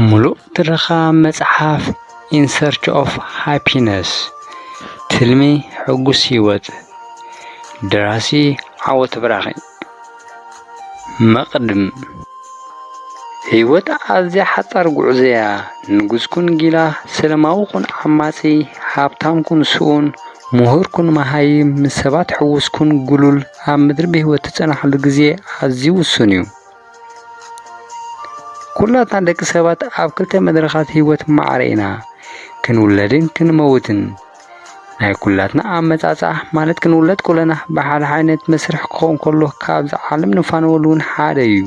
ሙሉእ ትረኻ መጽሓፍ In Search of Happiness፣ ትልሚ ሕጉስ ህይወት፣ ደራሲ ዓወት ብራኺ። መቕድም። ህይወት ኣዝያ ሓጻር ጉዕዞ እያ። ንጉስ ኩን ጊላ፣ ሰለማዊ ኩን ዓማጺ፣ ሃብታም ኩን ስኡን፣ ምሁር ኩን መሃይም፣ ምስ ሰባት ሕዉስ ኩን ግሉል፣ ኣብ ምድሪ ብህይወት ትጸናሕሉ ግዜ ኣዝዩ ውሱን እዩ። ኩላትና ደቂ ሰባት ኣብ ክልተ መድረኻት ህይወት ማዕረ ኢና፣ ክንውለድን ክንመውትን። ናይ ኩላትና ኣመጻጽኣ ማለት ክንውለድ ከለና ብሓደ ዓይነት መስርሕ ክኸውን ከሎ፣ ካብዛ ዓለም ንፋነወሉ እውን ሓደ እዩ።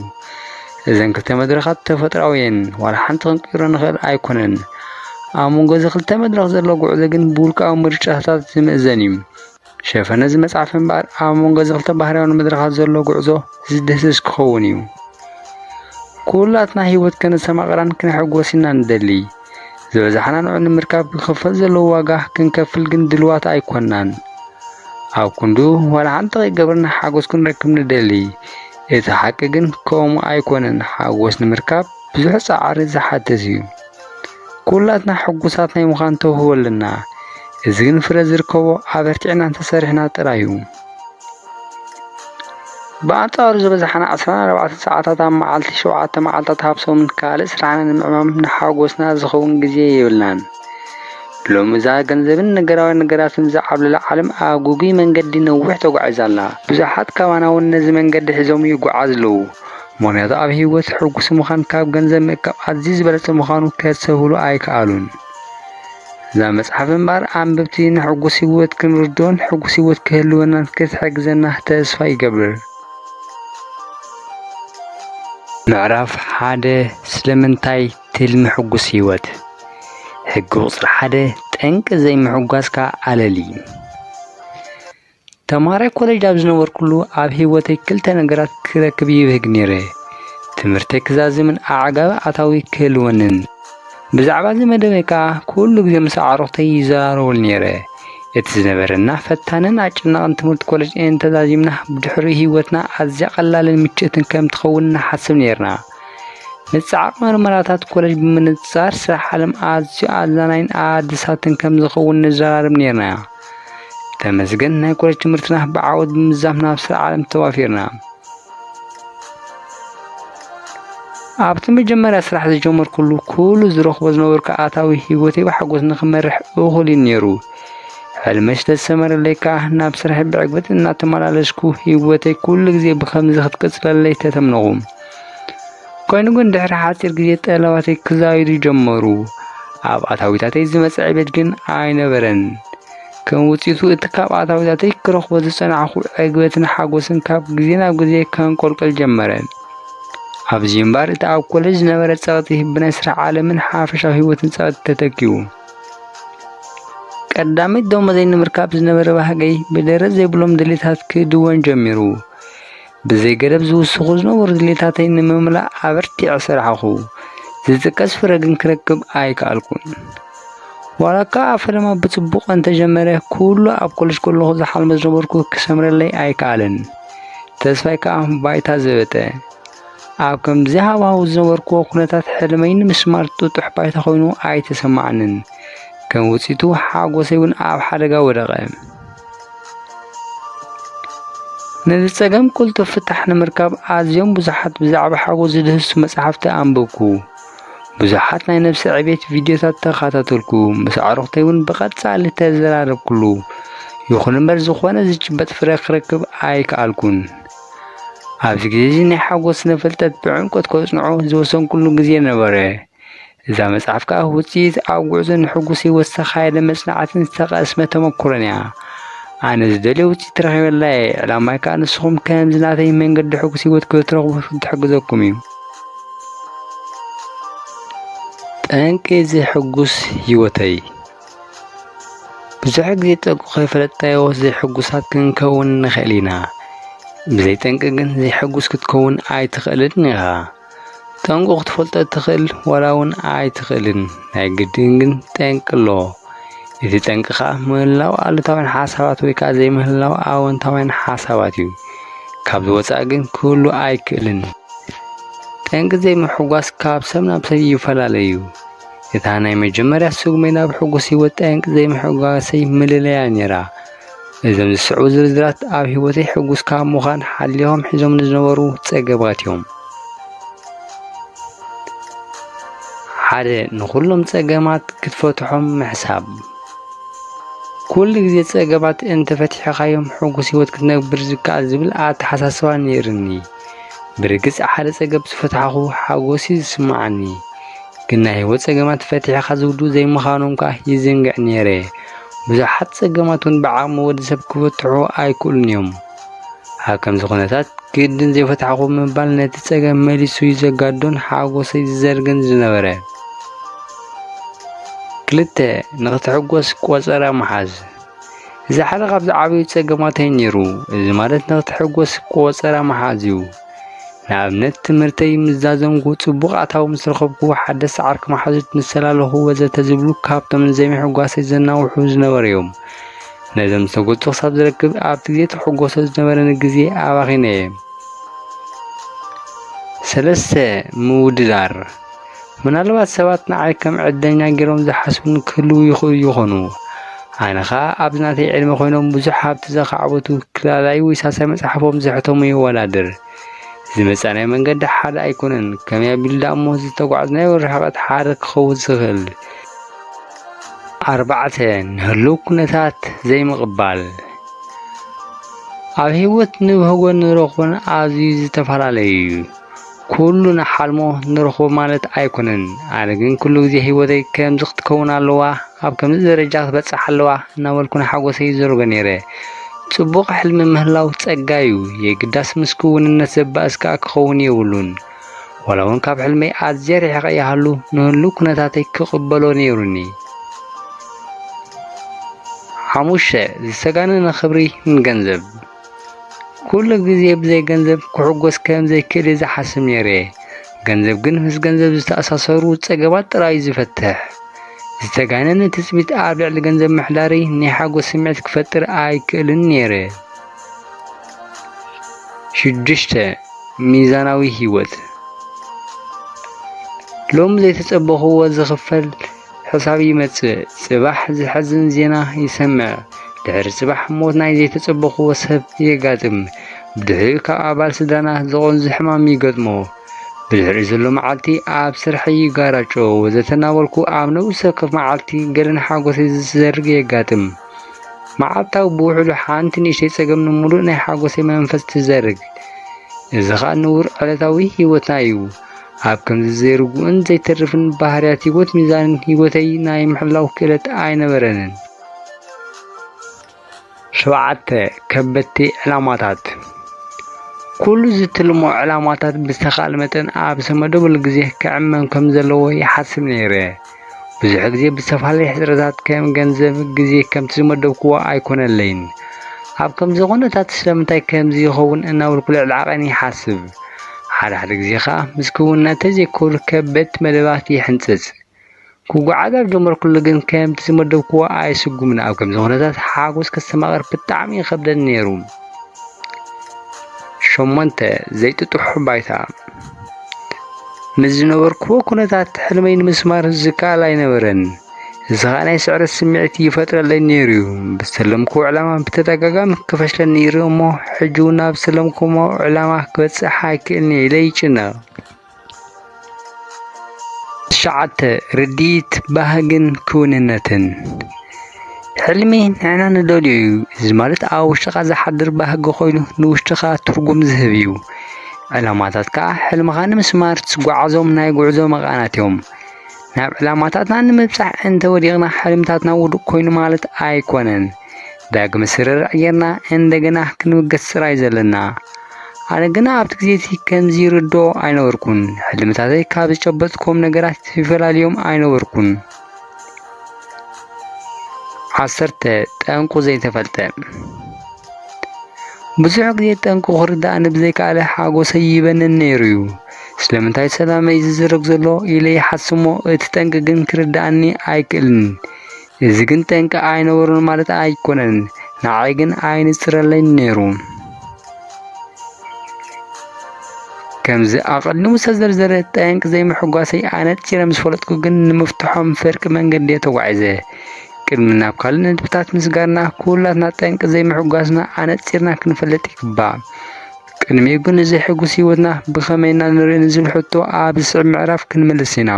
እዘን ክልተ መድረኻት ተፈጥሮኣዊ እየን፣ ዋላ ሓንቲ ክንቅይሮ ንኽእል ኣይኮነን። ኣብ መንጎ እዚ ክልተ መድረኽ ዘሎ ጉዕዞ ግን ብውልቃዊ ምርጫታት ዝምእዘን እዩ። ሸፈነ እዚ መጽሓፍ እምበኣር ኣብ መንጎ እዚ ክልተ ባህርያውን መድረኻት ዘሎ ጉዕዞ ዝድህስስ ክኸውን እዩ። ኩላትና ህይወት ከነስተማቕራን ክንሕጎስ ኢና ንደሊ። ዝበዛሕና ንዑ ንምርካብ ክኽፈል ዘለዎ ዋጋ ክንከፍል ግን ድልዋት ኣይኮናን። ኣብ ክንዱ ዋላ ሓንቲ ከይገብርና ሓጎስ ክንረክብ ንደሊ። እቲ ሓቂ ግን ከምኡ ኣይኮነን። ሓጎስ ንምርካብ ብዙሕ ጻዕሪ ዝሓትት እዩ። ኩላትና ሕጉሳት ናይ ምዃን ተውህቦ ኣለና። እዚ ግን ፍረ ዝርከቦ ኣበርቲዕና እንተሰሪሕና ጥራይ እዩ። ብኣንጻሩ ዝበዝሓና ዕስራን ኣርባዕተን ሰዓታት ኣብ መዓልቲ፣ ሸውዓተ መዓልታት ኣብ ሰሙን ካልእ ስራሕና ንምዕማም ንሓጎስና ዝኸውን ግዜ የብልናን። ሎሚ እዛ ገንዘብን ነገራዊ ነገራትን ዝዓብለላ ዓለም ኣብ ግጉይ መንገዲ ነዊሕ ተጓዒዛ ኣላ። ብዙሓት ካባና እውን ነዚ መንገዲ ሒዞም ይጓዓዙ ኣለዉ። ምኽንያቱ ኣብ ህይወት ሕጉስ ምዃን ካብ ገንዘብ ምእካብ ኣዝዩ ዝበለጸ ምዃኑ ከስተብህሉ ኣይከኣሉን። እዛ መጽሓፍ እምበኣር ኣንበብቲ ንሕጉስ ህይወት ክንርድኦን ሕጉስ ህይወት ክህልወናን ክትሕግዘና ተስፋ ይገብር። ምዕራፍ ሓደ፣ ስለምንታይ ትልሚ ሕጉስ ህይወት? ሕጊ ቁጽሪ ሓደ፣ ጠንቂ ዘይምሕጓስካ ኣለሊ። ተማሃራይ ኮሌጅ ኣብ ዝነበርኩሉ ኣብ ህይወተይ ክልተ ነገራት ክረክብ ይብህግ ነይረ። ትምህርተይ ክዛዝምን ኣዕጋቢ ኣታዊ ክህልወንን። ብዛዕባ እዚ መደበይ ከኣ ኩሉ ግዜ ምስ ኣዕሩኽተይ ይዘራረበሉ ነይረ። እቲ ዝነበረና ፈታንን ኣጨናቕን ትምህርቲ ኮሌጅ እንተዛዚምና ብድሕሪኡ ህይወትና ኣዝያ ቀላልን ምችእትን ከም ትኸውን ንሓስብ ነይርና። ንጸዓቕ መርመራታት ኮሌጅ ብምንጻር ስራሕ ዓለም ኣዝዩ ኣዛናይን ኣድሳትን ከም ዝኸውን ንዘራረብ ነይርና። ተመስገን ናይ ኮሌጅ ትምህርትና ብዓወት ብምዛም ናብ ስራሕ ዓለም ተዋፊርና። ኣብቲ መጀመርያ ስራሕ ዝጀመርኩሉ ኩሉ ዝረኽቦ ዝነበርኩ ኣታዊ ህይወተይ ብሓጎስ ንኽመርሕ እኹል እዩ ነይሩ። ሕልመይ ስለዝሰመረለይ ከኣ ናብ ስርሐይ ብዕግበት እናተመላለስኩ ህይወተይ ኩሉ ግዜ ብኸምዚ ክትቅጽለለይ ተተምነኹ። ኮይኑ ግን ድሕሪ ሓጺር ግዜ ጠለባተይ ክዛይዱ ጀመሩ። ኣብ ኣታዊታተይ ዝመጽእ ዕቤት ግን ኣይነበረን። ከም ውጽኢቱ እቲ ካብ ኣታዊታተይ ክረኽቦ ዝጸናሕኩ ዕግበትን ሓጎስን ካብ ግዜ ናብ ግዜ ከንቆልቁል ጀመረ። ኣብዚ እምበኣር እቲ ኣብ ኮሌጅ ዝነበረ ጸቕጢ ብናይ ስራሕ ዓለምን ሓፈሻዊ ህይወትን ጸቕጢ ተተኪኡ። ቀዳመይቲ ደሞዘይ ንምርካብ ዝነበረ ባህገይ ብደረት ዘይብሎም ድሌታት ክድወን ጀሚሩ። ብዘይ ገደብ ዝውስኹ ዝነበሩ ድሌታተይ ንምምላእ ኣበርቲዐ ሰራሕኹ። ዝጥቀስ ፍረ ግን ክረክብ ኣይከኣልኩን። ዋላ እኳ ኣብ ፈለማ ብጽቡቕ እንተጀመረ፣ ኩሉ ኣብ ኮሌጅ ከለኹ ዝሓልሞ ዝነበርኩ ክሰምረለይ ኣይከኣለን። ተስፋይ ከኣ ባይታ ዘበጠ። ኣብ ከምዚ ሃዋህው ዝነበርኩዎ ኩነታት ሕልመይ ንምስማር ጥጡሕ ባይታ ኮይኑ ኣይተሰማዓንን። ከም ውጽኢቱ ሓጎሰይ እውን ኣብ ሓደጋ ወደቐ። ነዚ ጸገም ቅልጡፍ ፍታሕ ንምርካብ ኣዝዮም ብዙሓት ብዛዕባ ሓጎስ ዝድህስሱ መጻሕፍቲ ኣንበብኩ። ብዙሓት ናይ ነብሲ ዕቤት ቪድዮታት ተኸታተልኩ። ምስ ኣዕሩኽተይ እውን ብቐጻሊ ተዘራረብኩሉ። ይኹን እምበር ዝኾነ ዝጭበጥ ፍረ ክረክብ ኣይከኣልኩን። ኣብዚ ግዜ እዚ ናይ ሓጎስ ስነ-ፍልጠት ብዕምቆት ከጽንዖ ዝወሰንኩሉ ግዜ ነበረ። እዛ መጽሓፍ ከኣ ውጽኢት ኣብ ጉዕዞ ንሕጉስ ህይወት ዝተኻየደ መጽናዕትን ዝተቐስመ ተመክሮን እያ። ኣነ ዝደልዮ ውጽኢት ረኺበላ እየ። ዕላማይ ከኣ ንስኹም ከምዚ ናተይ መንገዲ ሕጉስ ህይወት ክትረኽቡ ክትሕግዘኩም እዩ። ጠንቂ እዚ ሕጉስ ህይወተይ። ብዙሕ ግዜ ጠንቁ ከይፈለጥናዮ ዘይሕጉሳት ክንከውን ንኽእል ኢና። ብዘይ ጠንቂ ግን ዘይሕጉስ ክትከውን ኣይትኽእልን ኢኻ። ጠንቁ ክትፈልጦ ትኽእል ዋላ እውን ኣይትኽእልን። ናይ ግድን ግን ጠንቂ ኣሎ። እቲ ጠንቂ ኸኣ ምህላው ኣሉታውያን ሓሳባት ወይ ከኣ ዘይምህላው ኣወንታውያን ሓሳባት እዩ። ካብዚ ወጻኢ ግን ክህሉ ኣይክእልን። ጠንቂ ዘይምሕጓስ ካብ ሰብ ናብ ሰብ ይፈላለ እዩ። እታ ናይ መጀመርያ ስጉመይ ናብ ሕጉስ ህይወት ጠንቂ ዘይምሕጓሰይ ምልለያ ነይራ። እዞም ዝስዕቡ ዝርዝራት ኣብ ህይወተይ ሕጉስ ካብ ምዃን ሓሊኾም ሒዞም ዝነበሩ ጸገማት እዮም። ሓደ፣ ንኹሎም ጸገማት ክትፈትሖም ምሕሳብ። ኩሉ ግዜ ጸገማት እንተፈቲሕኻዮም ሕጉስ ህይወት ክትነብር ዝከኣል ዝብል ኣተሓሳስባ ነይርኒ። ብርግጽ ሓደ ጸገም ዝፈታሕኹ ሓጎስ እዩ ዝስምዓኒ። ግን ናይ ህይወት ጸገማት ፈቲሕኻ ዝውድኡ ዘይምዃኖም ከኣ ይዝንግዕ ነይረ። ብዙሓት ጸገማት እውን ብዓቕሚ ወዲ ሰብ ክፍትሑ ኣይክእሉን እዮም። ኣብ ከምዚ ኩነታት ግድን ዘይፈታሕኹ ምባል ነቲ ጸገም መሊሱ እዩ ዘጋዶን ሓጎሰይ ዝዘርግን ዝነበረ። ክልተ፣ ንኽትሕጎስ ቆጸራ ምሓዝ። እዚ ሓደ ካብ ዝዓበዩ ጸገማተይ ነይሩ። እዚ ማለት ንኽትሕጎስ ቆጸራ ምሓዝ እዩ። ንኣብነት ትምህርተይ ምስ ዛዘምኩ፣ ጽቡቕ ኣታዊ ምስ ረኸብኩ፣ ሓደስቲ ዓርኪ መሓዙት ምስ ተላለኹ ወዘተ ዝብሉ ካብቶም ንዘይምሕጓሰይ ዘናውሑ ዝነበሩ እዮም። ነዞም ዝተገልጹ ክሳብ ዝረክብ ኣብቲ ግዜ ትሕጎሶ ዝነበረኒ ግዜ ኣባኺነ እየ። ሰለስተ፣ ምውድዳር። ምናልባት ሰባት ንዓይ ከም ዕድለኛ ገይሮም ዝሓስቡኒ ክህልዉ ይኽእሉ ይኾኑ። ኣነ ኸኣ ኣብዚ ናተይ ዕድመ ኮይኖም ብዙሕ ሃብቲ ዘኻዕበቱ ክላላይ ወይ ሳልሳይ መጽሓፎም ዘሕተሙ የወዳድር። ዝመጻናዮ መንገዲ ሓደ ኣይኮነን። ከመይ ኣቢሉ ደኣ እሞ ዝተጓዕዝናዮ ርሕቀት ሓደ ክኸውን ዝኽእል? ኣርባዕተ፣ ንህሉው ኩነታት ዘይምቕባል። ኣብ ህይወት ንብህጎን ንረኽቦን ኣዝዩ ዝተፈላለየ እዩ። ኩሉ ንሓልሞ ንረኽቦ ማለት ኣይኮነን። ኣነ ግን ኩሉ ግዜ ህይወተይ ከምዚ ክትከውን ኣለዋ፣ ኣብ ከምዚ ደረጃ ክትበጽሕ ኣለዋ እናበልኩ ንሓጎሰይ ይዘርጎ ነይረ። ጽቡቕ ሕልሚ ምህላው ጸጋ እዩ። የግዳስ ምስ ክውንነት ዘባእስ ከኣ ክኸውን የብሉን። ዋላ እውን ካብ ሕልመይ ኣዝየ ርሒቐ ይሃሉ፣ ንህሉው ኩነታተይ ክቕበሎ ነይሩኒ። ሓሙሽተ፣ ዝተጋነነ ክብሪ ንገንዘብ። ኩሉ ግዜ ብዘይ ገንዘብ ክሕጎስ ከም ዘይክእል እየ ዝሓስብ ነይረ። ገንዘብ ግን ምስ ገንዘብ ዝተኣሳሰሩ ጸገማት ጥራይ እዩ ዝፈትሕ። ዝተጋነነ ትጽቢት ኣብ ልዕሊ ገንዘብ ምሕዳረይ ናይ ሓጎስ ስምዒት ክፈጥር ኣይክእልን ነይረ። ሽዱሽተ፣ ሚዛናዊ ህይወት። ሎሚ ዘይተጸበኽዎ ዝኽፈል ሕሳብ ይመጽእ። ጽባሕ ዘሕዝን ዜና ይሰምዕ። ድሕሪ ጽባሕ ሞት ናይ ዘይተጸበኽዎ ሰብ የጋጥም። ብድሕሪኡ ካብ ኣባል ስድራና ዝቖንዙ ሕማም ይገጥሞ። ብድሕሪኡ ዘሎ መዓልቲ ኣብ ስርሐይ ይጋራጮ ወዘተ እናበልኩ ኣብ ነብሰ ወከፍ መዓልቲ ገለን ሓጎሰይ ዝዘርግ የጋጥም። መዓልታዊ ብውሕዱ ሓንቲ ንእሽተይ ጸገም ንምሉእ ናይ ሓጎሰይ መንፈስ ትዘርግ። እዚ ኸኣ ንቡር ዕለታዊ ህይወትና እዩ። ኣብ ከምዚ ዘይርጉእን ዘይተርፍን ባህርያት ህይወት ሚዛንን ህይወተይ ናይ ምሕላው ክእለት ኣይነበረንን። ሸውዓተ፣ ከበድቲ ዕላማታት። ኩሉ ዝትልሞ ዕላማታት ብዝተኻእለ መጠን ኣብ ዝተመደበሉ ግዜ ክዕመም ከም ዘለዎ ይሓስብ ነይረ። ብዙሕ ግዜ ብዝተፈላለየ ሕጽረታት ከም ገንዘብ፣ ግዜ ከምቲ ዝመደብክዎ ኣይኮነለይን። ኣብ ከምዚ ኩነታት ስለምንታይ ከምዚ ይኸውን እናበልኩ ልዕሊ ዓቐን ይሓስብ። ሓደ ሓደ ግዜ ኸኣ ምስ ክውንነተይ ዘይከውሉ ከበድቲ መደባት ይሕንጽጽ። ክጓዓዝ ኣብ ጀመርኩሉ ግን ከምቲ ዝመደብክዎ ኣይስጉምን። ኣብ ከምዚ ኩነታት ሓጎስ ከስተማቕር ብጣዕሚ ይኸብደኒ ነይሩ። ሸሞንተ፣ ዘይጥጡሕ ባይታ። ምስ ዝነበርክዎ ኩነታት ሕልመይ ንምስማር ዝከኣል ኣይነበረን። እዚ ኸኣ ናይ ስዕረት ስምዒት ይፈጥረለይ ነይሩ እዩ። ብዝተለምክዎ ዕላማ ብተደጋጋሚ ክፈሽለኒ ይርኢ እሞ፣ ሕጂ እውን ናብ ዝተለምክዎ ዕላማ ክበጽሕ ኣይክእልን እየ ኢለ ይጭነቕ። ትሽዓተ፣ ርድኢት፣ ባህግን ክውንነትን። ሕልሚ ንሕና ንደልዮ እዩ። እዚ ማለት ኣብ ውሽጥኻ ዝሓድር ባህጊ ኮይኑ ንውሽጥኻ ትርጉም ዝህብ እዩ። ዕላማታት ከኣ ሕልምኻ ንምስማር ትጓዓዞም ናይ ጉዕዞ መቓናት እዮም። ናብ ዕላማታትና ንምብጻሕ እንተወዲቕና ሕልምታትና ውዱቕ ኮይኑ ማለት ኣይኮነን። ዳግመ ስርርዕ ጌርና እንደገና ክንብገስ ጥራይ ዘለና። ኣነ ግና ኣብቲ ግዜ እቲ ከምዚ ይርድኦ ኣይነበርኩን። ሕልምታተይ ካብ ዝጨበጥክዎም ነገራት ይፈላልዮም ኣይነበርኩን። ዓሰርተ፣ ጠንቁ ዘይተፈልጠ። ብዙሕ ግዜ ጠንቁ ክርድኣኒ ብዘይከኣለ ሓጎሰይ ይበንን ነይሩ እዩ። ስለምንታይ ሰላመይ ዝዝረግ ዘሎ ኢለ ይሓስብ እሞ እቲ ጠንቂ ግን ክርድኣኒ ኣይክእልን። እዚ ግን ጠንቂ ኣይነበሮን ማለት ኣይኮነን፣ ንዓይ ግን ኣይንጽረለይን ነይሩ። ከምዚ ኣቐዲሙ ዝተዘርዘረ ጠንቂ ዘይምሕጓሰይ ኣነጺረ ምስ ፈለጥኩ ግን ንምፍትሖም ፍርቂ መንገዲ እየ ተጓዒዘ። ቅድሚ ናብ ካልእ ነጥብታት ምስጋርና ኩላትና ጠንቂ ዘይምሕጓስና ኣነጺርና ክንፈልጥ ይግባእ። ቅድሚኡ ግን እዚ ሕጉስ ህይወትና ብኸመይ ኢና ንርኢ ንዝብል ሕቶ ኣብ ዝስዕብ ምዕራፍ ክንምልስ ኢና።